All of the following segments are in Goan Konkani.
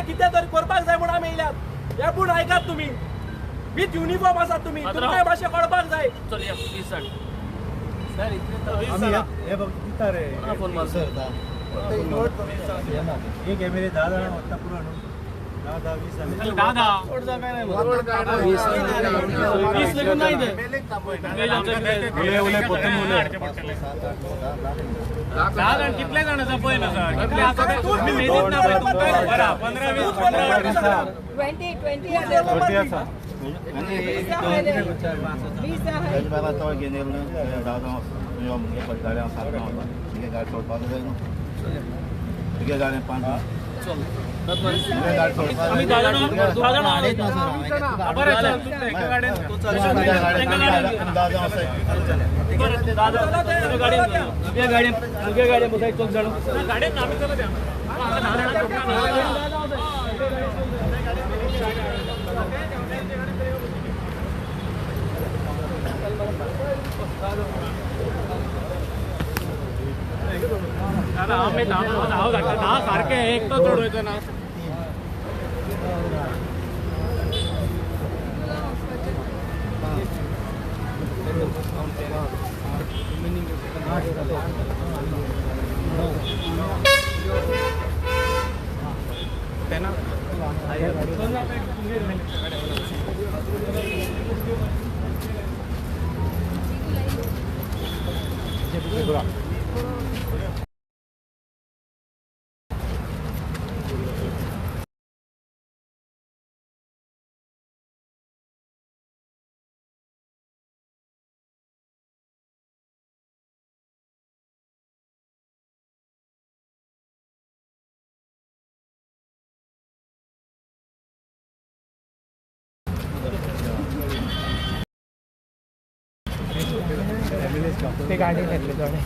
कितें तरी करपाक जाय म्हूण आमी येयल्यात. हे पूण आयकात तुमी, विथ युनिफॉर्म आसात तुमी, तुमकां मातशें कळपाक जाय. एक एमएलए 10 जाणां वता पुरो न्हू, 10 10 20 20 लेगून नाही ते. 10 जाण कितले जाण आसा पळय ना सर, 15 20 20 आसा. गाडी 5 10 सारखे एक तो चड वयता ना. ते गाडी घेतली थोडे.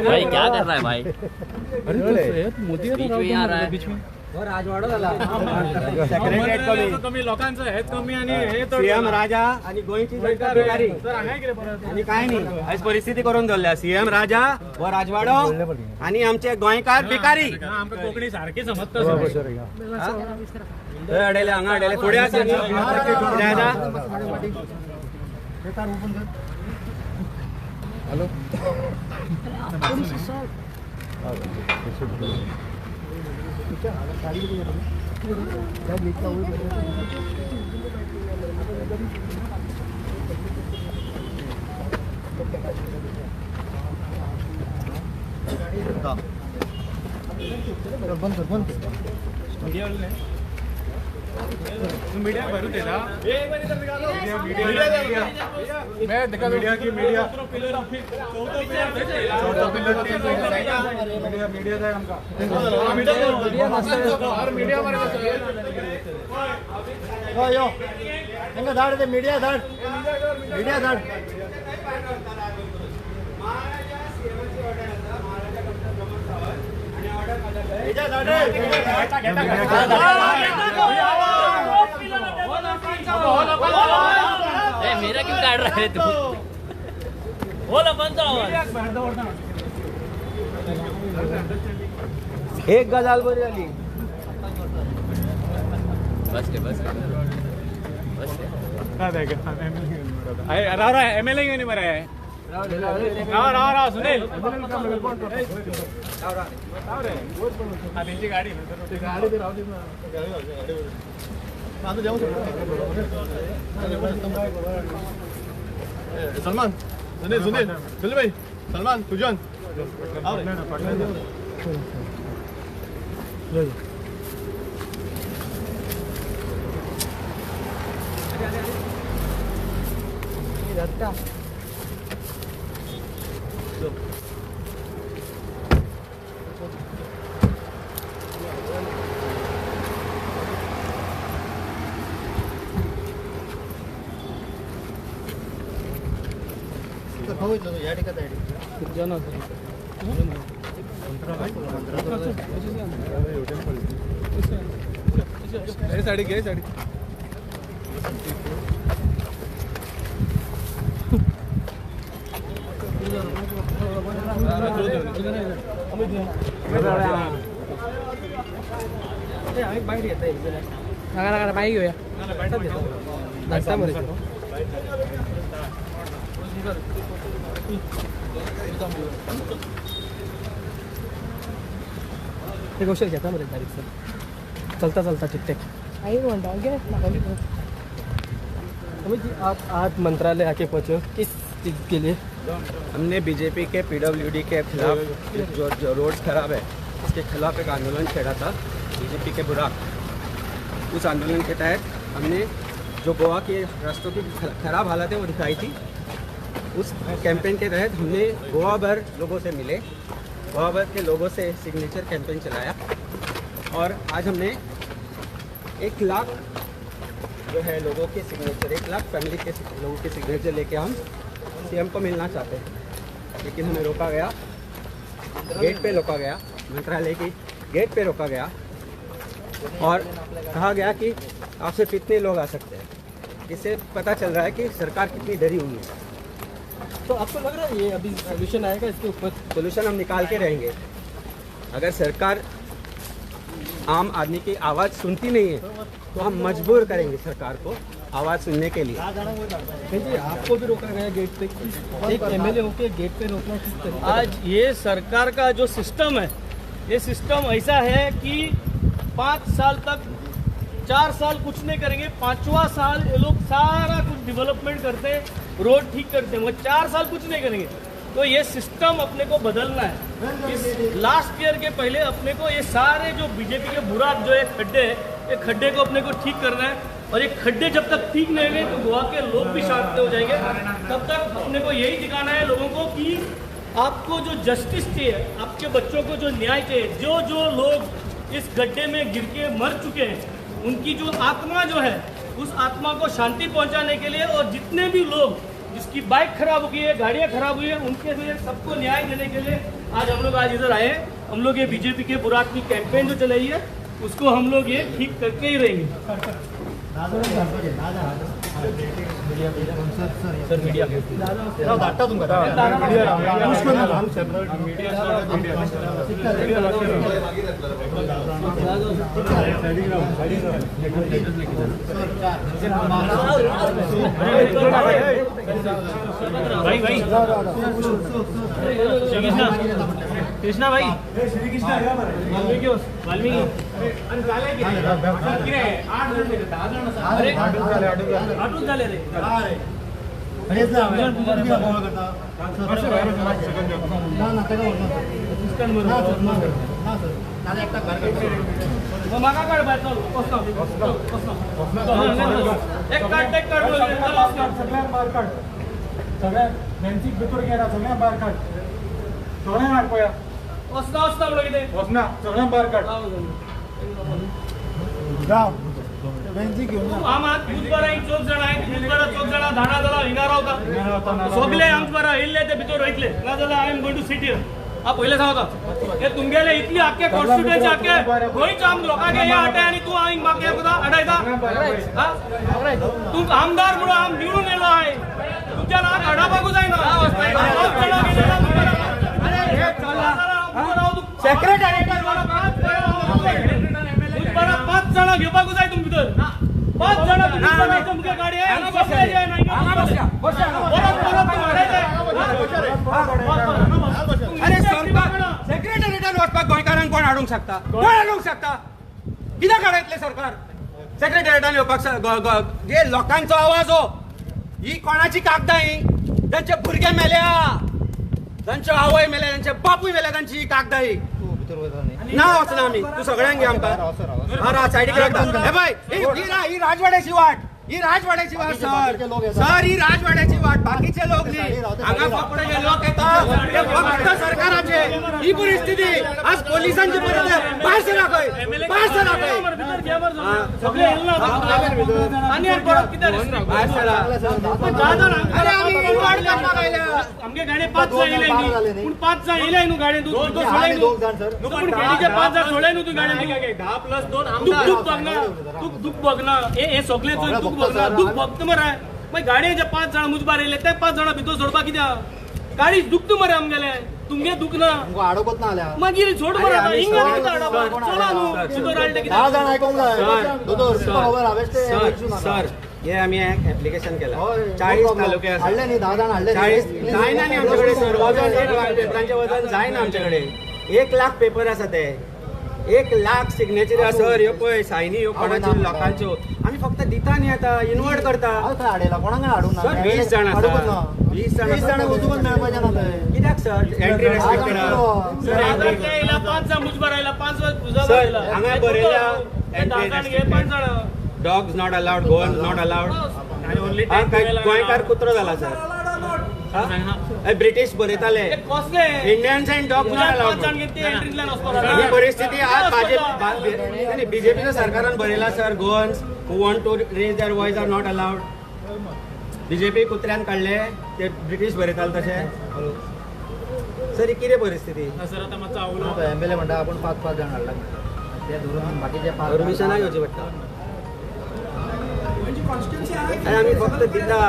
भाई क्या कर रहा है भाई? अरे तो मोदी बीच में आ रहा है, बीच में कमी लोकांचं हेच कमी आणि हे सीएम राजा आणि गोंयची जनता भिकारी आणि काय नाही. आज परिस्थिती करून दवरल्या सीएम राजा हो राजवाडो आणि आमचे गोंयकार भिकारी. आमकां कोंकणी सारकी समजता. अडेले हांगा अडेले फुडें आसा राजा. हॅलो बंद कर बंद मीडिया भरू देना. मैं दिखा मीडिया की मीडिया मीडिया मीडिया जाय आमकां मीडिया यो हेंका धाड ते मीडिया धाड मीडिया धाड. मेरा क्यों काट रहा है तू? बोला बंद आवाज. एक गजाल बरी जाली. बस रे बस रे बस रे. राव राव एमएलए घेऊन मरे. राव राव राव सुनील त्यांची गाडी सलमान सुनील सुनील सुनील भाई सलमान तुजन खंय वयतलो तूं? ह्या ठिकाणी सायडीक साडी घे साडी. नाका नाका मागीर घेवया. धाडटा मरे. ते गोश्ट घेता मरे बारीक सर. चलता चलता चित्तेक आई म्हणटा घे. अमित जी, आप आज मंत्रालय आके पहुँचे हो, किस चीज़ के लिए? हमने बीजेपी के पीडब्ल्यूडी के खिलाफ जो जो रोड खराब है उसके खिलाफ एक आंदोलन छेड़ा था बीजेपी के बुराक। उस आंदोलन के तहत हमने जो गोवा के रास्तों की खराब हालत है वो दिखाई थी। उस कैंपेन के तहत हमने गोवा भर लोगों से मिले, गोवा भर के लोगों से सिग्नेचर कैंपेन चलाया और आज हमने 1 लाख जो है लोगों K signature, 1 lakh family K लोगों के सिग्नेचर लेके हम सीएम को मिलना चाहते हैं, लेकिन हमें रोका गया, गेट पे रोका गया, मंत्रालय की गेट पे रोका गया और कहा गया कि आप सिर्फ इतने लोग आ सकते हैं। इससे पता चल रहा है कि सरकार कितनी डरी हुई है। तो आपको लग रहा है ये अभी सोल्यूशन आएगा इसके ऊपर? सोल्यूशन हम निकाल के रहेंगे। अगर सरकार आम आदमी की आवाज़ सुनती नहीं है तो हम मजबूर करेंगे सरकार को आवाज़ सुनने के लिए। जी, आपको भी रोका गया गेट पे, एक एमएलए होके गेट पे रोकना किस तरीके? आज ये सरकार का जो सिस्टम है, ये सिस्टम ऐसा है कि 5 साल तक, 4 साल कुछ नहीं करेंगे, 5वां साल ये लोग सारा कुछ डेवलपमेंट करते हैं, रोड ठीक करते हैं, मगर 4 साल कुछ नहीं करेंगे। तो ये सिस्टम अपने को बदलना है। इस लास्ट ईयर के पहले अपने को ये सारे जो बीजेपी के बुरा जो ये खड्डे हैं, ये खड्डे को अपने को ठीक करना है और ये खड्डे जब तक ठीक नहीं होंगे तो गोवा के लोग भी शांत नहीं हो जाएंगे। तब तक अपने को यही दिखाना है लोगों को कि आपको जो जस्टिस चाहिए, आपके बच्चों को जो न्याय चाहिए, जो जो लोग इस गड्ढे में गिर के मर चुके हैं उनकी जो आत्मा जो है उस आत्मा को शांति पहुंचाने के लिए और जितने भी लोग जिसकी बाइक खराब हो गई है, गाड़ियाँ खराब हुई है, उनके लिए सबको न्याय देने के लिए आज हम लोग आज इधर आए हैं। हम लोग ये बीजेपी के बुराक की कैंपेन जो चलाई है उसको हम लोग ये ठीक करके ही रहेंगे। सर मीडिया भाई भाई श्री कृष्णा, कृष्णा भाई, वाल्मीकि वाल्मीकि आठूच झाले रे. माका काढ बाय, चल एक काढ, एक काढ, सगळ्यांक भायर काढ, सगळ्यांक बेंचीक भितर घेना, सगळ्यांक भायर काढ, सगळ्यांक हाड पळया. वचना वचना म्हणून कितें वचना, सगळ्यांक भायर काढ. बुधवारा एक चौग जाणां, बुधवारा चौग जाणां धाडा जाल्यार हिंगा रावता, सगळे आमचे बरा येयल्ले ते भितर वयतले, ना जाल्यार I am going to sit here. हांव पयलें सांगता, हे तुमगेले इतली आख्खे कॉन्स्टिट्युएन्सी आख्खे गोंयच्या आम लोकांक हे आटाय आनी तूं हांव म्हाका हें आडायता. तूं आमदार म्हणून हांव निवडून येयलो हांवें, तुमच्या नांवाक आडावपाकूच जायना. सेक्रेटरीएटार 5 जाणां घेवपाकूच जाय तुम भितर, 5 जाणां तुमगे गाडी अरे सरकार सेक्रेटरीएटान वचपाक गोंयकारांक कोण हाडूंक शकता? कोण हाडूंक शकता? कित्याक हाडयतले सरकार सेक्रेटरीएटान येवपाक? जे लोकांचो आवाज हो, ही कोणाची कागदां ही? जांचे भुरगे मेल्या, जांच्यो आवय मेल्या, जांचे बापूय मेल्या, तांची ही कागदां ही. ना वचना आमी, तूं सगळ्यांक घे आमकां. हा सायडीक राखता. हे बाय, ही राजवाड्याची वाट, ही राजवाड्याची वाट सर, सर ही राजवाड्याची वाट, बाकीचे लोक न्ही. हांगा फक्त जे लोक येता ते फक्त सरकाराचे. ही परिस्थिती आज पोलिसांची परिस्थिती. भायर सरा खंय, भायर सरा खंय, सगळे येयले ना आनी परत कित्याक आमगे गाडये 5 जाण येयले न्ही, पूण 5 जाण येयले न्हू गाडयेन, तूं सोडले न्हू, पूण गाडयेचे 5 जाण सोडले न्हू तूं गाडयेन. 10 + 2 दूख बघना, तूं दूख बघना, हे सगळे दूख बघना, दूख बघता मरे. मागीर गाडयेचे 5 जाण मुजबार येयले, ते 5 जाणां भितर सोडपाक कित्याक? गाडी दुखता मरे आमगेले, तुमगे दुखना, आडोवपच ना आल्या मागीर सोड मरे. हिंगा चला न्हू भितर हाडले कित्याक? 10 जाण आयकोंक जाय दोतोर, खबर हांवें सर. हे आमी एप्लिकेशन केला, 40 तालुके आसा, हाडले न्ही 10 जाण हाडले, 40 जायना न्ही आमचे कडेन सर. वजन 1 लाख पेपरांचें वजन जायना आमचे कडेन. 1 लाख पेपर आसा ते, 1 लाख सिग्नेचर आसा सर. ह्यो पळय सायनी ह्यो कोणाच्यो लोकांच्यो, आमी फक्त दिता न्ही, आतां इनवर्ड करता. हाडयला कोणाक हाडूंक ना सर. 20 जाण आसा, 20 जाण वचूंकच मेळपाचें ना थंय. कित्याक सर एंट्री रेस्ट्रिक्टेड? 5 जाण मुजबार आयला, 5 सर हांगा बरयला 5 जाणां dogs not allowed, Goans not allowed. गोंयकार कुत्रो जाला सर. ब्रिटीश बरयताले Indians and dogs not allowed. ही परिस्थिती आज बीजेपीच्या सरकारान बरयला sir. Goans who want to raise their voice are not allowed. BJP कुत्र्यान काडले ते ब्रिटीश बरयताले तशें सर. ही कितें परिस्थिती? एमएलए म्हणटा आपूण 5 5 जाण हाडला म्हणटा, ते धरून बाकीचे परमिशनाक घेवचें पडटा. आनी आमी फक्त दिता.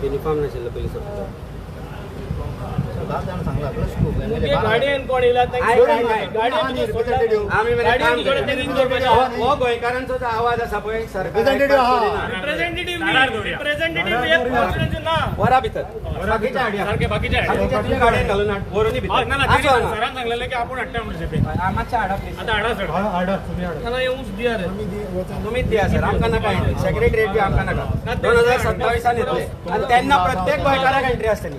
युनिफॉर्म नाशिल्लो पुलीस ऑफिसर. 10 जाण सांगला गाडयेन कोण येयला? आमी हो गोंयकारांचो जो आवाज आसा पळय सरकार रिप्रेझेंटेटिव्ह वरा भितर बाकीच्या हाडया, बाकीच्या गाडयेन घालून व्हरून भितर. सरान सांगलेलें की आपूण हाडटा म्हणून, मातशें हाडा प्लीज. आतां हाडा सर, हाडा तुमी, हाडा तुमीच दिया सर, आमकां नाका एंट्री. सेक्रेटरीट बी आमकां नाका. 2027 येतले आनी तेन्ना प्रत्येक गोंयकाराक एंट्री आसतली,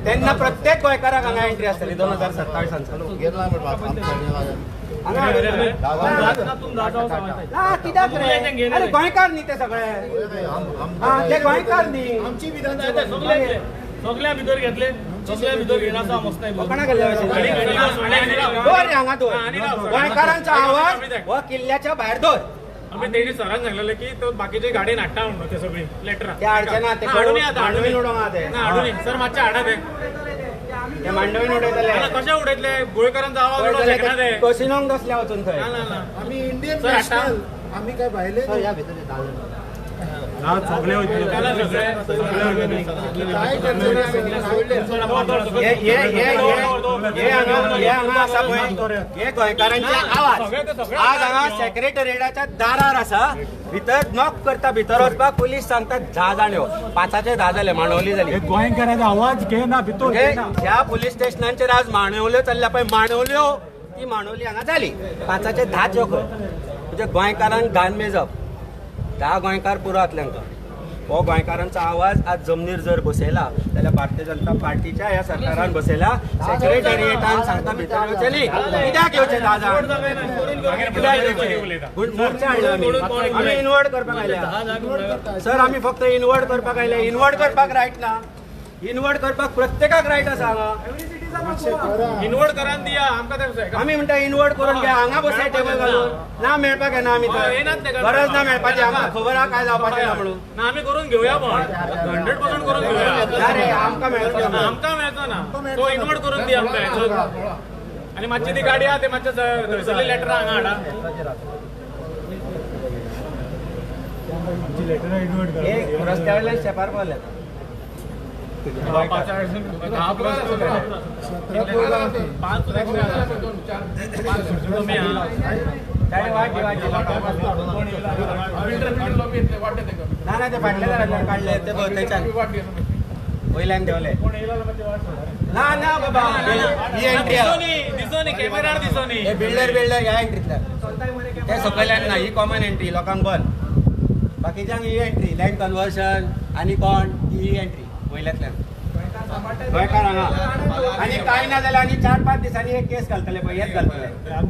तेन्ना प्रत्येक गोंयकाराक हांगा एंट्री आसतली 2027 सर. कित्याक रे? अरे गोंयकार न्ही ते सगळे, ते गोंयकार न्ही. सगळ्या भितर घेतले, सगळ्या भितर घेना. कोणा गेल्ले दवर रे हांगा दवर. गोंयकारांचो आवाज हो किल्ल्याच्या भायर दवर. आमी तेणी सरान सांगलेले की तो बाकीचे गाडयेन हाडटा म्हणून ते सगळी लेटरां ते हाडचे ना, ते हाडून आतां मांडवीन उडोवंक आहा ते, हाडून सर मातशें हाडा ते, ते मांडवीन उडयतले. कशें उडयतले? गोंयकारांचो आवाज उडोवंक शकना ते. कसिनोंक बसले वचून थंय. आमी इंडियन नॅशनल, आमी काय भायले ह्या भितर 10 जाण सगळे हांगा आसा पळय हे गोंयकारांचे आवाज आज हांगा सेक्रेटरीएटाच्या दारार आसा. भितर नॉक करता, भितर वचपाक पुलीस सांगता 10 जाण यो, 5चे 10 जाले, मांडवली जाली. गोंयकारांचो आवाज घेना भितर. ह्या पुलीस स्टेशनांचेर आज मांडवल्यो चल्ल्या पळय, मांडवल्यो ती मांडवली हांगा जाली. 5चे 10 यो खंय. म्हणजे गोंयकारांक घाण मेजप, 10 गोंयकार पुरो जातले हांकां. हो गोंयकारांचो आवाज आज जमनीर जर बसयला जाल्यार भारतीय जनता पार्टीच्या ह्या सरकारान बसयला. सेक्रेटरीएटान सांगता भितर येवचें न्ही. कित्याक येवचें 10 जाण? कित्याक येवचें? मोर्चा हाडला आमी, आमी इनवर्ड करपाक आयल्या सर. आमी फक्त इनवर्ड करपाक आयल्या. इनवर्ड करपाक रायट ना, इनवर्ड करपाक प्रत्येकाक रायट आसा हांगा. इनवर्ड करान दिया आमकां. आमी म्हणटा इनवर्ड करून घ्या, हांगा बसले टेबल घालून ना मेळपाक येना. आमी गरज ना मेळपाची, आमकां खबर आहा काय जावपाचें ना म्हणून. ना आमी करून घेवया, पण 100% करून घेवया. रे आमकां मेळचो, आमकां मेळचो ना तो इनवर्ड करून दी आमकां. आनी मातशी ती गाडी आहा ते मातशे थंयसरली लेटरां हांगा हाडा. रस्त्या वयल्यान स्टेपार पावले. 10 ना ना ते फाटल्या दारांतल्यान काडले ते भोंवतणच्यान वयल्यान देंवले. ना ना बाबा ही एंट्री दिसोनी, कॅमेरार दिसोनी. हे बिल्डर बिल्डर ह्या एंट्रींतल्यान ते सकयल्यान ना. ही कॉमन एंट्री लोकांक बंद, बाकीच्यांक ही एंट्री लँड कन्वर्शन आनी कोण ही एंट्री वयल्यांतल्यान गोंयकार हांगा. आनी कांय ना जाल्यार आनी 4-5 दिसांनी एक केस घालतले पळय, हेच घालतले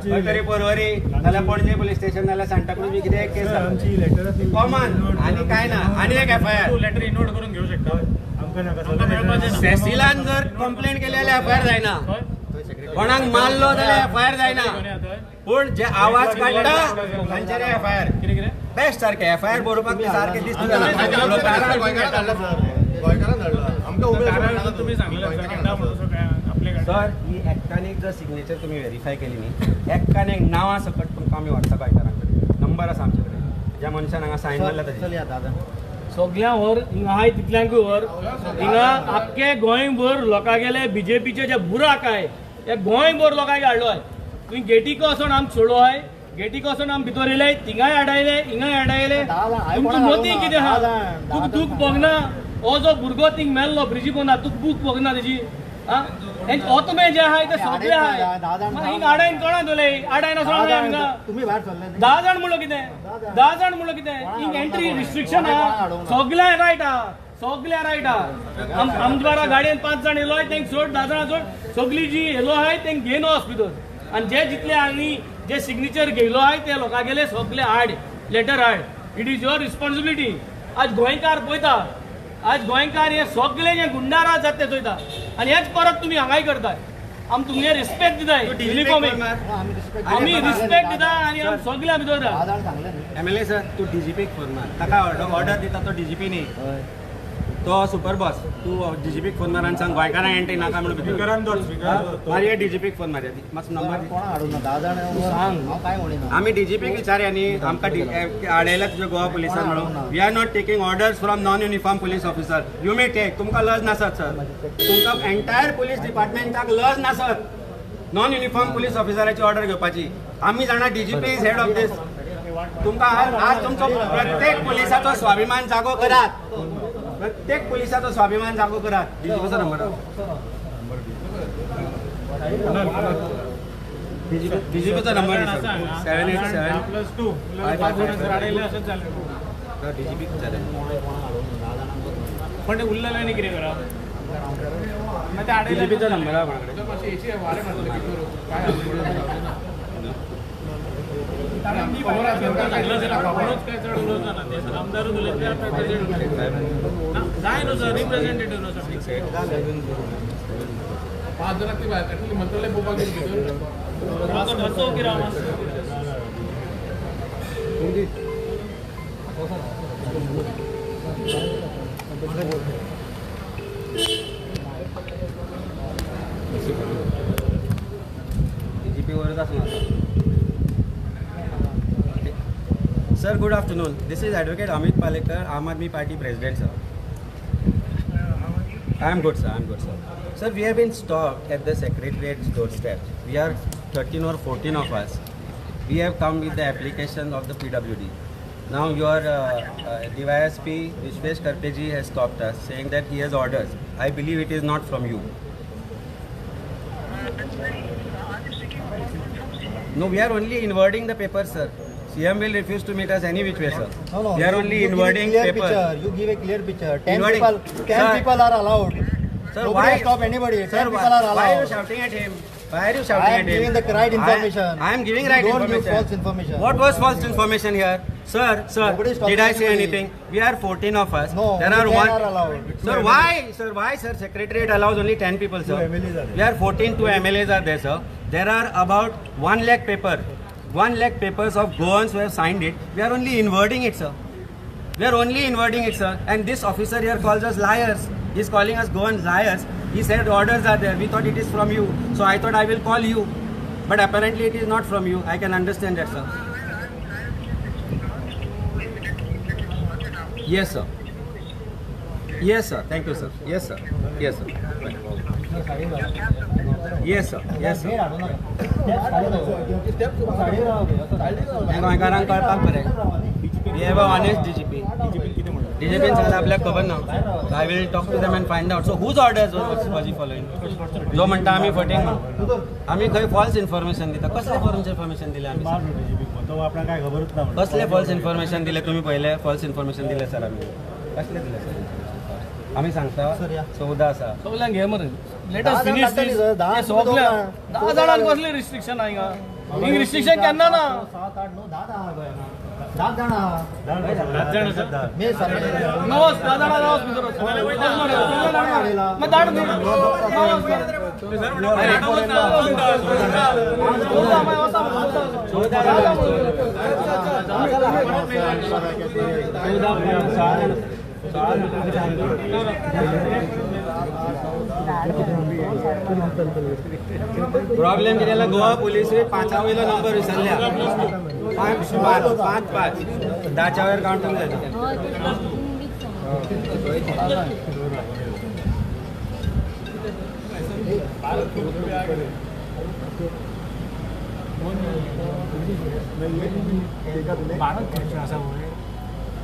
खंय तरी पर्वरी नाल्यार पणजे पुलीस स्टेशन नाल्यार सांताक्रूज बी कितें एक केस घालतले कॉमन. आनी कांय ना, आनी एक एफआयआर. लेटर इनवर्ड करून घेवं शकता. सेसिलान जर कंप्लेंट केली जाल्यार एफआयआर जायना, कोणाक मारलो जाल्यार एफआयआर जायना, पूण जे आवाज काडटा तांचेर एफआयआर. बेस्ट सारकें एफआयआर बरोवपाक सारकें दिसता. सर ही एक्कान एक जर सिग्नेचर तुमी व्हेरीफाय केली न्ही, एक्कान एक नांवां सकट तुमकां आमी व्हरता गोंयकारां कडेन. नंबर आसा आमचे कडेन, ज्या मनशान हांगा सायन मारला ताजेर. सगळ्यां व्हर हिंगा आहाय तितल्यांकूय व्हर. हिंगा आख्खे गोंयभर लोकांगेले बीजेपीचे जे बुराक आहाय ते गोंयभर लोकांक हाडलो आहाय. तुवें गेटीक वचोन आमकां सोडलो आहाय, गेटीक वचोन आमी भितर येयले, थिंगाय आडायले, हिंगाय आडायले. तुमची मती कितें आहा? तुका दूख भोगना? हो जो भुरगो थिंग मेल्लो ब्रिजी पोंदा, तुका दूख भोगना तेजी? हो तुमी जे आहाय ते सगळे आहाय. हिंगा आडायन कोणा दोले आडायन वचोन हांगा 10 जाण म्हणलो कितें? 10 जाण म्हणलो कितें? हिंग एंट्री रिस्ट्रिक्शन आहा, सगळ्या रायट आहा, सगळ्या रायट आहा. आमच्या बारा गाडयेन 5 जाण येयलो आहाय तेंक सोड, 10 जाणां सोड, सगळी जी येयलो आहाय तेंक घेवन वच भितर. आनी जे जितले आनी जे सिग्नेचर घेयलो आहाय ते लोकांगेले सगळे हाड, लेटर हाड. It is your responsibility. आज गोंयकार पळयता, आज गोंयकार हे सगळे जे गुंडाराज जाता ते चोयता आनी हेच परत तुमी हांगाय करताय. आमी तुमगे रिस्पेक्ट दिताय, युनिफॉर्मीक आमी रिस्पेक्ट दिता आनी आमी सगळ्या भितर. एमएलए सर, तूं डीजीपीक फोन मार, ताका ऑर्डर दिता तो डीजीपी न्ही, तो सुपर बॉस. तूं डीजीपीक फोन मार आनी सांग गोंयकारांक एंट्री नाका म्हणून. मारया डीजीपीक फोन मारया, मातसो नंबर सांग. आमी डीजीपीक विचारया न्ही, आमकां आडयला तुज्या गोवा पुलिसान म्हणून. We are not taking orders from non uniform police officer. You may take. तुमकां लज नासत सर, तुमकां एंटायर पुलीस डिपार्टमेंटाक लज नासत नॉन युनिफॉर्म पुलीस ऑफिसराची ऑर्डर घेवपाची. आमी जाणा DGP is head of this. तुमकां आज तुमचो प्रत्येक पुलिसाचो स्वाभिमान जागो करात, प्रत्येक पुलिसाचो स्वाभिमान जागो करात. डीजीपीचो नंबर, डीजीपीचो नंबर 787 +2 555. डीजीपी जालें पण उरलेलें आनी कितें करप? डीजीपीचो नंबर आहा कोणा कडेन? जाय न्हू सर, रिप्रेझेंटेटिव्ह न्हू सर. 5 जाणांक ती भायर मंत्रालय पळोवपाक गेली भितर. मातसो ओगी राव. डीजीपी वरच आसूं नाका. Sir, good afternoon. This is Advocate Amit Palekar, Aam Aadmi Party President, sir. I am good, sir. I am good, sir. Sir, we have been stopped at the Secretariat's doorstep. We are 13 or 14 of us. We have come with the application of the PWD. Now your DYSP Vishwesh Karpeji has stopped us, saying that he has orders. I believe it is not from you. No, we are only inverting the paper, sir. CM will refuse to meet us any which way, sir. No, no. We are only inverting paper. Picture. You give a clear picture. 10 people, 10 people are allowed. Sir, nobody why stop anybody? Sir, 10 people are allowed. Why are you shouting at him? Why are you shouting at him? I am giving the right information. I am giving right Don't information. Don't give false information. What was false information here? Sir, sir, did I say anything? We are 14 of us. No, there are one. Are allowed. Sir, why? Sir, why, sir? Secretariat allows only 10 people, sir. 2 MLAs are there. We are 14, 2 MLAs are there, sir. There are about 1 lakh paper. 1 lakh papers of Goans who have signed it. We are only inverting it, sir. We are only inverting it, sir. And this officer here calls us liars. He is calling us Goan liars. He said orders are there. We thought it is from you. So I thought I will call you. But apparently it is not from you. I can understand that, sir. Yes, sir. Yes, sir. Thank you, sir. Yes, sir. Yes, sir. Yes, sir. Yes, sir. गोंयकारांक कळपाक बरें. We have a honest DGP. DGP सांगला आपल्याक खबर ना. I will talk to them and find out. So whose orders was he following? जो म्हणटा आमी फटींग म्हणून, आमी खंय फॉल्स इन्फॉर्मेशन दिता. कसलें फॉल्स इन्फॉर्मेशन दिलें आमी? कसलें फॉल्स इन्फॉर्मेशन दिलें तुमी? पयलें फॉल्स इन्फॉर्मेशन दिलें सर आमी. कसलें दिलें सर? आमी सांगता 14 आसा. सगल्यांक घे मरे. Let us finish this. 10 जाणांक कसलें रिस्ट्रिक्शन आहा हिंगा? हिंग रिस्ट्रिक्शन केन्ना ना. 7, 8, 9, 10 आहा गोंयांत. 10 जाणां 10 जाण आसा नवस 10 जाणां नवस भितर मागीर धाड न्ही प्रॉब्लेम कितें जाला गोवा पुलीस 5 वयलो नंबर विसरल्या 5 5 5 5 10 वयर काउंटींग जाता.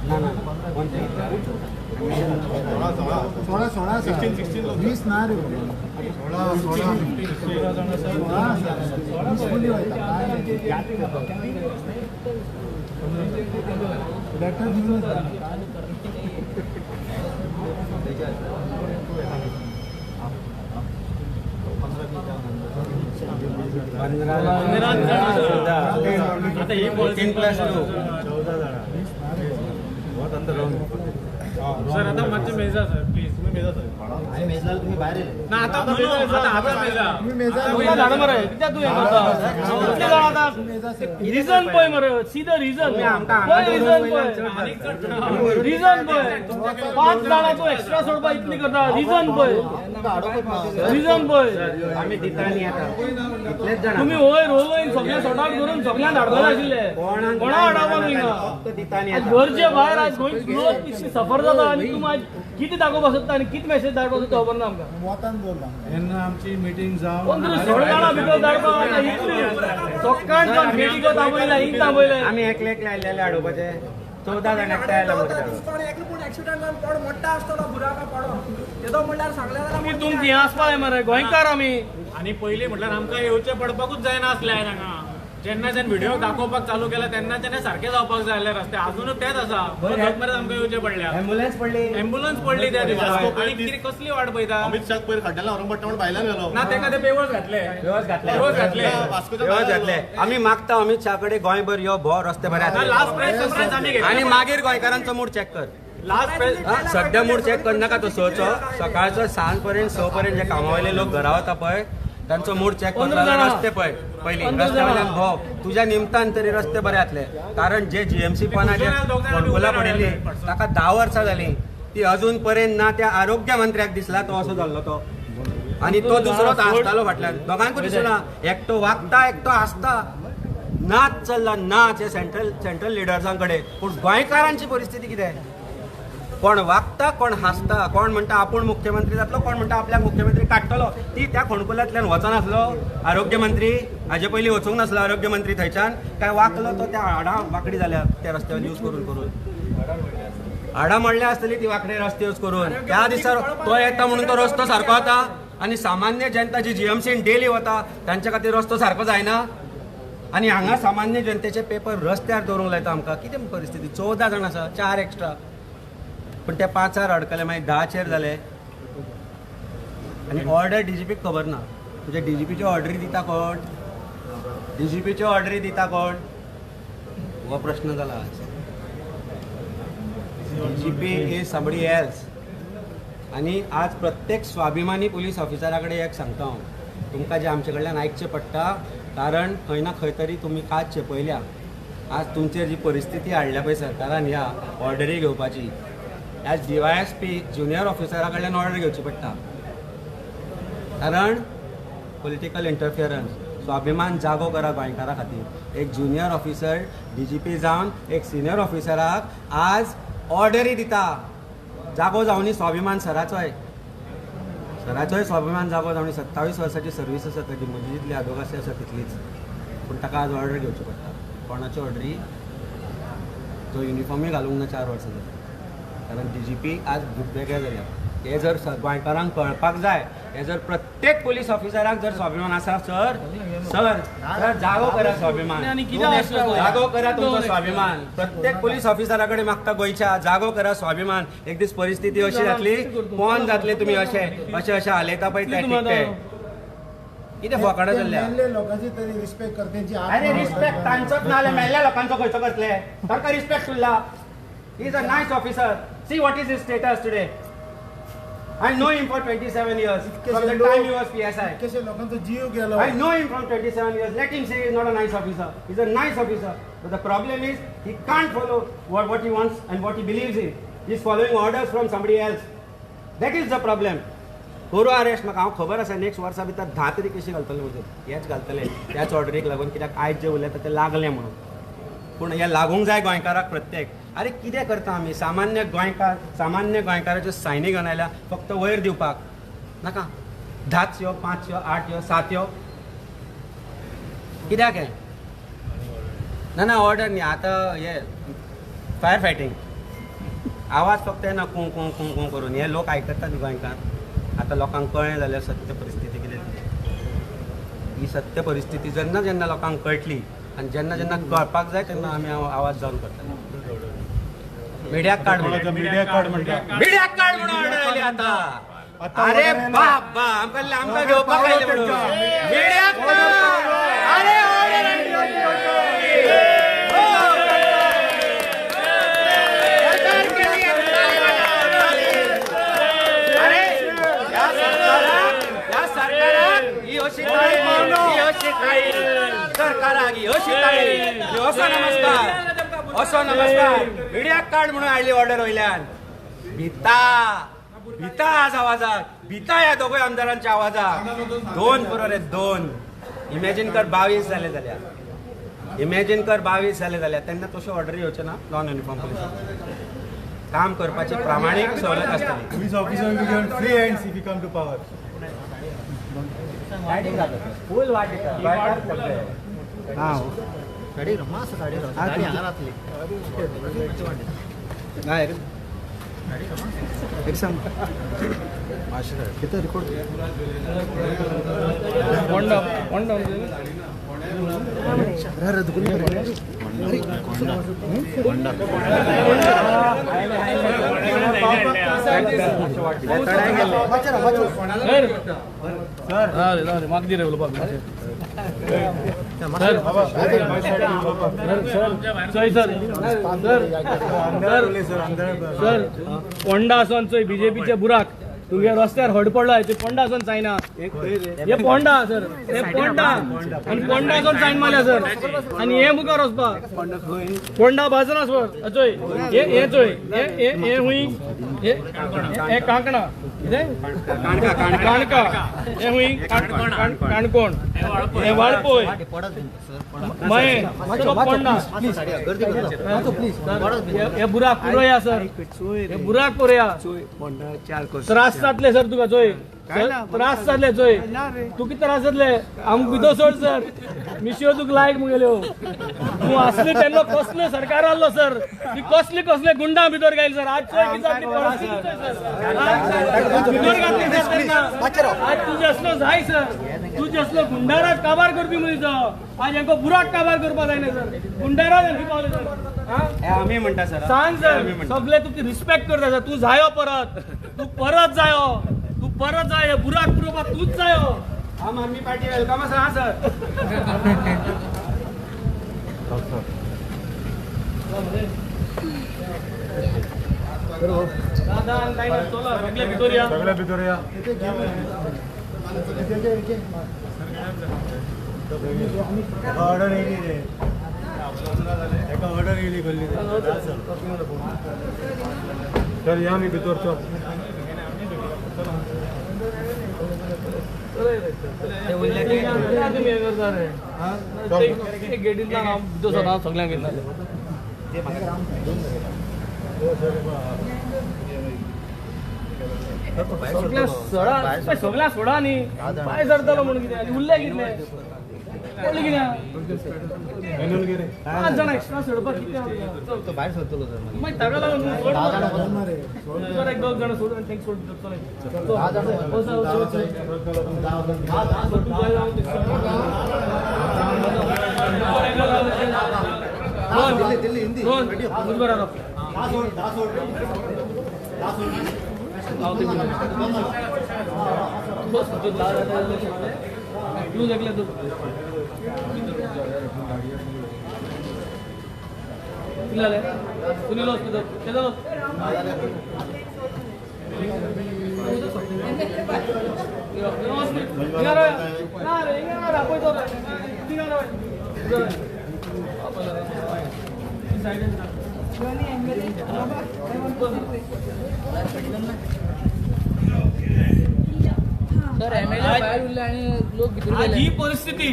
ना ना 16 16 16 20 ना रे 16 16 15 प्लस 2 सर आता मातशें मेजा सर प्लीज तुम्ही मेजा सर. आमी मेजला तुम्ही भायर येयले ना आता आता आता मेजा तुका धाड मरे कित्याक तूं हें करता कितले जाण आतां रिजन पळय मरे सी the region पळय रिजन पळय रिजन पळय 5 जाणां तूं एक्स्ट्रा सोडपा इतली करता रिजन पळय रिजन पळय आमी दिता न्ही आतां इतलेच जाण तुमी वयर रोलोयन सगळें सॉर्ट आवट करून सगळ्यांक धाडतले आशिल्ले कोणा हाडपा तुमकां गरजे भायर आज गोंय लोक इतली सफर जाता आनी तूं आयज कितें दाखोवपाक सोदता आनी कितें मॅसेज धाडपाक सोदता खबर ना आमकां. तेन्ना आमची मिटींग जावन 15-16 जाणां भितर धाडपाक आतां इतली सकाळ सावन मिटिंगो थांबयल्या हिंग थांबयलें आमी एकले एकले आयलेले हाडोवपाचे 14 जाण एकठांय आयले एकलो पूण एक्सिडंट जावन कोण मोडटा आसतलो बुराका पडोन तेदो म्हणल्यार सांगलें जाल्यार तुमची हें आसपा जाय मरे गोंयकार आमी. आनी पयलीं म्हटल्यार आमकां येवचें पडपाकूच जायना आसलें हांगा जेन्नाच्यान व्हिडिओ दाखोवपाक चालू केला तेन्नाच्यान सारकें जावपाक जाय आसलें रस्ते अजुनूय तेच आसा मरे आमकां येवचें पडल्या एम्बुलन्स पडली एम्बुलन्स पडली त्या दिसा आनी कितें कसली वाट पळयता अमित शाह पयर खड्ड्यान व्हरून पडटा म्हणून भायल्यान गेलो ना तेका ते पेवर्स घातले पेवर्स घातले पेवर्स घातले पेवर्स घातले. आमी मागता अमित शाह कडेन गोंयभर यो भोव रस्ते बरे आसले लास्ट प्रेस कॉन्फरन्स आमी घेतली आनी मागीर गोंयकारांचो मूड चॅक कर लास्ट प्रेस सद्या मूड चॅक करनाका तो 6 चो सकाळचो 7 पर्यंत 6 पर्यंत जे कामा वयले लोक घरा वता पळय तांचो मूड चॅक करता रस्ते पळय पयलीं रस्त्या वयल्यान भोव तुज्या निमतान तरी रस्ते बरे जातले. कारण जे जीएमसी पना जे फोंडकुलां पडिल्ली ताका 10 वर्सां जालीं ती अजून पर्यंत ना त्या आरोग्य मंत्र्याक दिसला तो असो जाल्लो तो आनी तो दुसरोच हांसतालो फाटल्यान दोगांकूय दिसना एकटो वागता एकटो हांसता नाच चल्ला नाच हे सेंट्रल सेंट्रल लिडर्सां कडेन. पूण गोंयकारांची परिस्थिती कितें कोण वागता कोण हांसता कोण म्हणटा आपूण मुख्यमंत्री जातलो कोण म्हणटा आपल्याक मुख्यमंत्री काडटलो. ती त्या फोंडकुलांतल्यान वचनासलो आरोग्य मंत्री हाजे पयलीं वचूंक नासलो आरोग्य मंत्री थंयच्यान काय वाकलो तो त्या हाडां वांकडी जाल्या त्या रस्त्यावर यूज करून करून हाडां मोडल्या आसतली ती वांकडे रस्ते यूज करून. त्या दिसा तो येता म्हणून तो रस्तो सारको जाता आनी सामान्य जनता जी जीएमसीन डेली वता तांच्या खातीर रस्तो सारको जायना आनी हांगा सामान्य जनतेचे पेपर रस्त्यार दवरूंक लायता आमकां. कितें परिस्थिती 14 जाण आसा 4 एक्स्ट्रा पूण ते 5 अडकले मागीर 10 जाले आनी ऑर्डर डीजीपीक खबर ना. म्हणजे डीजीपीच्यो ऑर्डरी दिता कोण डीजीपीच्यो ऑर्डरी दिता कोण हो प्रश्न जाला. DGP is somebody else. आनी आज प्रत्येक स्वाभिमानी पुलीस ऑफिसरा कडेन एक सांगता हांव तुमकां जें आमचे कडल्यान आयकचें पडटा कारण खंय ना खंय तरी तुमी कात चेपयल्या. आज तुमचेर जी परिस्थिती हाडल्या पळय सरकारान ह्या ऑर्डरी घेवपाची आज डीवायएसपी ज्युनियर ऑफिसरा कडल्यान ऑर्डर घेवची पडटा कारण पॉलिटिकल इंटरफियरन्स. स्वाभिमान जागो करा गोंयकारा खातीर. एक ज्युनियर ऑफिसर डीजीपी जावन एक सिनियर ऑफिसराक आज ऑर्डरी दिता जागो जावनी स्वाभिमान सराचोय सराचोय स्वाभिमान जागो जावनी. 27 वर्साची सर्वीस आसा ताजी म्हजी जितली आदोगासी आसा तितलीच पूण ताका आज ऑर्डर घेवची पडटा. कोणाची ऑर्डरी तो युनिफॉर्मूय घालूंक ना 4 वर्सां जाली कारण डीजीपी आज वेगळे जाल्या. हे जर गोंयकारांक कळपाक जाय हे जर प्रत्येक पुलीस ऑफिसराक जर स्वाभिमान आसा सर सर सर जागो करा स्वाभिमान जागो करा तुमचो स्वाभिमान. प्रत्येक पुलीस ऑफिसरा कडेन मागता गोंयच्या जागो करा स्वाभिमान. एक दीस परिस्थिती अशी जातली कोण जातले तुमी अशे अशे अशे हालयता पळय ते. कितें फोकाणां चल्ल्या. लोकांची तरी रिस्पेक्ट कर तेंची. अरे रिस्पेक्ट तांचोच ना जाल्यार मेल्ल्या लोकांचो खंयचो करतले? तांकां रिस्पेक्ट उरला. He is a nice officer. See what is his status today. I know him for 27 years. From the time he was PSI. I know him from 27 years. Let him say he is not a nice officer. He's a nice officer. But the problem is he can't follow what he wants and what he believes in. He's following orders from somebody else. That is the problem. करू अरेस्ट म्हाका हांव खबर आसा नेक्स्ट वर्सा भितर 10 तरी कशी घालतले म्हजे हेच घालतले त्याच ऑर्डरीक लागून, कित्याक आयज जे उलयता ते लागले म्हणून. पूण हें लागूंक जाय गोंयकाराक प्रत्येक. अरे कितें करता आमी सामान्य गोंयकार, सामान्य गोंयकाराच्यो सायनी घेवन आयल्या फक्त वयर दिवपाक नाका. 10 यो, 5 यो, 8 यो, 7 यो, कित्याक हें? ना ना ऑर्डर न्ही आतां हे फायर फायटींग आवाज फक्त येना कूं कूं कूं कूं करून. हे लोक आयकतात न्ही गोंयकार. आतां लोकांक कळ्ळें जाल्यार सत्य परिस्थिती कितें ती. ही सत्य परिस्थिती जेन्ना जेन्ना लोकांक कळटली आनी जेन्ना जेन्ना कळपाक जाय तेन्ना आमी आवाज जावन करतले. मिडियाक कार्ड, मिडियाक कार्ड म्हणून ऑर्डर आयली आतां. अरे बाप बा, आमकां आमकां घेवपाक आयले म्हणून मिडियाक कार्ड. अरे ऑर्डर आयली. अरे ह्या सरकाराक ही अशी ताळी, ही अशी ताळी, सरकाराक ही अशी ताळी. असो नमस्कार, असो नमस्कार. मिडियाक कार्ड म्हणून हाडली ऑर्डर वयल्यान. भिता भिता आज आवाजाक, भिता ह्या दोगूय आमदारांच्या आवाजाक. 2 पुरो रे 2. इमॅजीन कर 22 जाले जाल्यार, इमॅजीन कर 22 जाले जाल्यार तेन्ना तश्यो ऑर्डरी येवच्यो ना. नॉन युनिफॉर्म पुलीस काम करपाची प्रामाणीक सवलत आसतली. Police officer will be given free hands if you come to power. फूल वाट दिता. हां गाडी मास गाडी गाडी हांगा रातली ना एक सांग कितें रिकॉर्ड पोंडा पोंडा सर पोंडा आसून चोय बीजेपीचे बुराक तुगे रस्त्यार हड पडलो ते पोंडा आसून जायना. हे पोंडा सर, हे पोंडा आनी पोंडा आसून सायन मारल्या सर. आनी हे मुखार वचपाक पोंडा बाजरा सर. चोय हे चोय हे हुंय हे कांकणा कितें काणका हे हुंय काणकोण हे वाळपोय मये पोंडा. हे बुराक पुरोया सर, हे बुराक पुरोया. त्रास जातले सर तुका चोय, त्रास जातले चोय. तूं कितें त्रास जातले आमकां भितर सोड सर. मिशयो तुका लायक मुगेल्यो. तूं आसले तेन्ना कसले सरकार आहलो सर, ती कसले कसले गुंडा भितर घायले सर. आज चोय कितें जातली परिस्थिती चोय सर, भितर घातली सर तेन्ना. आज तुजें असलो जाय सर, तुजें असलो गुंडाराज काबार करपी मनीस आज हांकां बुराक काबार करपाक जायना सर. गुंडाराज हांकां पावले सर. आमी म्हणटा सर, सांग सर सगळे तुका रिस्पेक्ट करता सर. तूं जायो परत, तूं परत जायो, तूं परत जायो, बुराक पुरोवपाक तूंच जायो. आम आदमी पार्टी welcome आसा हा सर. सगळे भितर या, सगळे भितर या. ऑर्डर येयली रे, एका ऑर्डर येयली गल्ली. चल या मी भितर चल. गेटींतल्यान हांव भितर सरता सगळ्यांक घेतला. सगळ्या सगळ्या सोडा न्ही पांय सरतालो म्हणून कितें आनी उरले कितले पडले कितें 5 जाणां एक्स्ट्रा सोडपाक कितें भायर सरतलो सर. मागीर ताका लागून सोड एक 2 जाणां सोड आनी तांकां सोड. तूं एकले तूं कितले जाले सुनील वच भितर केदो ही परिस्थिती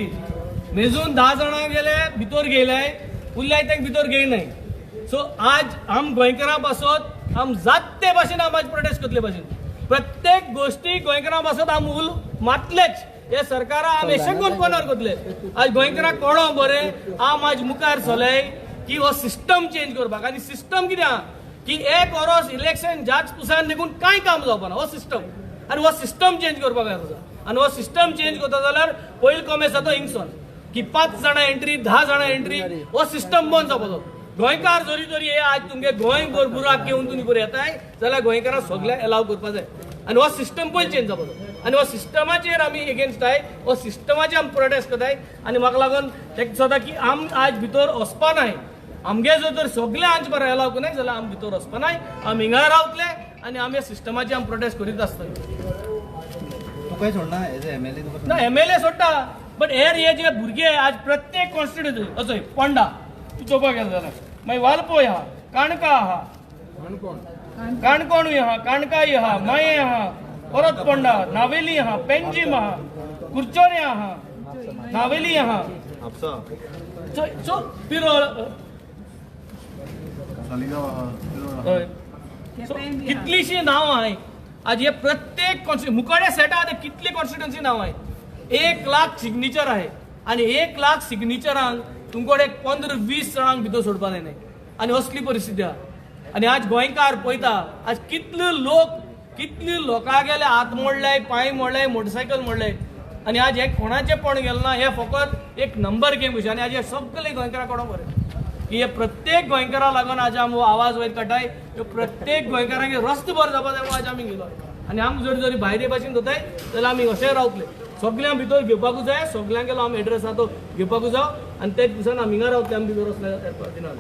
मेजून 10 जाणां गेले भितर गेले उरले तांकां भितर घेयनाय. सो आज आम गोंयकारां पासत आम जात ते भाशेन आम आज प्रोटेस्ट करतले भाशेन प्रत्येक गोष्टी गोंयकारां पासत आम उल मातलेच. हे सरकारा आम एशें करून कोणार करतले. आज गोंयकारांक कोणो बरें आम आज मुखार सरले की हो सिस्टम चेंज करपाक. आनी सिस्टम कितें आहा की एक वरस इलेक्शन जाच पुसान देखून कांय काम जावपाना हो सिस्टम. आनी हो सिस्टम चेंज करपाक जाय आसा. आनी हो सिस्टम चेंज करता जाल्यार पयलो कॉमेस जाता हिंगसून की 5 जाणां एंट्री 10 जाणां एंट्री हो सिस्टम बंद जावपाचो. गोंयकार जरी तरी हे आज तुमगे गोंयभर बुराक घेवन तुमी बरें येताय जाल्यार गोंयकारांक सगळ्यांक एलाव करपाक जाय. आनी हो सिस्टम पयलीं चेंज जावपाचो. आनी हो सिस्टमाचेर आमी एगेन्स्ट आहाय, हो सिस्टमाचेर आमी प्रोटेस्ट करताय. आनी म्हाका लागून तेका दिसता की आम आज भितर वचपा नाय. आमगे जर तर सगळे आमचे बरें एलाव करनाय जाल्यार आमी भितर वचपा नाय. आमी हिंगा रावतले आनी आमी सिस्टमाचे आमी प्रोटेस्ट करीत आसतले. तुका सोडना एज एमएलए? ना एमएलए सोडटा बट हेर हे जे भुरगे आज प्रत्येक कॉन्स्टिट्युएन्सी असो पोंडा तूं चोवपाक गेलो जाल्यार मागीर वालपोय आहा, काणका आहा, काणकोणूय आहा, काणकाय आहा, माये आहा, परत पोंडा, नावेली आहा, पेंजीम आहा, कुरचोरे आहा, नावेली आहा, सो पिरोळ कितलीशी नांवां आहाय. आज हे प्रत्येक मुकाड्या सेटा आतां कितली कॉन्स्टिट्युएन्सी नांवां आहाय. 1 लाख सिग्नेचर आहे आनी 1 लाख सिग्नेचरांक तुमकडे 15-20 जाणांक भितर सोडपा जायना. आनी असली परिस्थिती आहा. आनी आज गोंयकार पळयता आज कितले लोक कितले लोकां गेले हात मोडले, पांय मोडले, मोटरसायकल मोडले. आनी आज हे कोणाचें पण गेलें ना. हे फकत एक नंबर गेम कशी. आनी आज हे सगळे गोंयकारां कोणा बरें की हे प्रत्येक गोंयकारां लागून आज आमी आवाज वयर काडटाय. प्रत्येक गोंयकारांक रस्तो बरो जावपा जाय आज आमी गेलो. आनी आम जरी जरी भायर भाशेन जाताय जाल्यार आमी अशें रावतले. सगळ्यांक भितर घेवपाकूच जाय, सगळ्यांक गेलो आमी एड्रेस आहा तो घेवपाकूच जाव. आनी तेच दिसान आमी हिंगा रावतले, आमी भितर वचले दिना.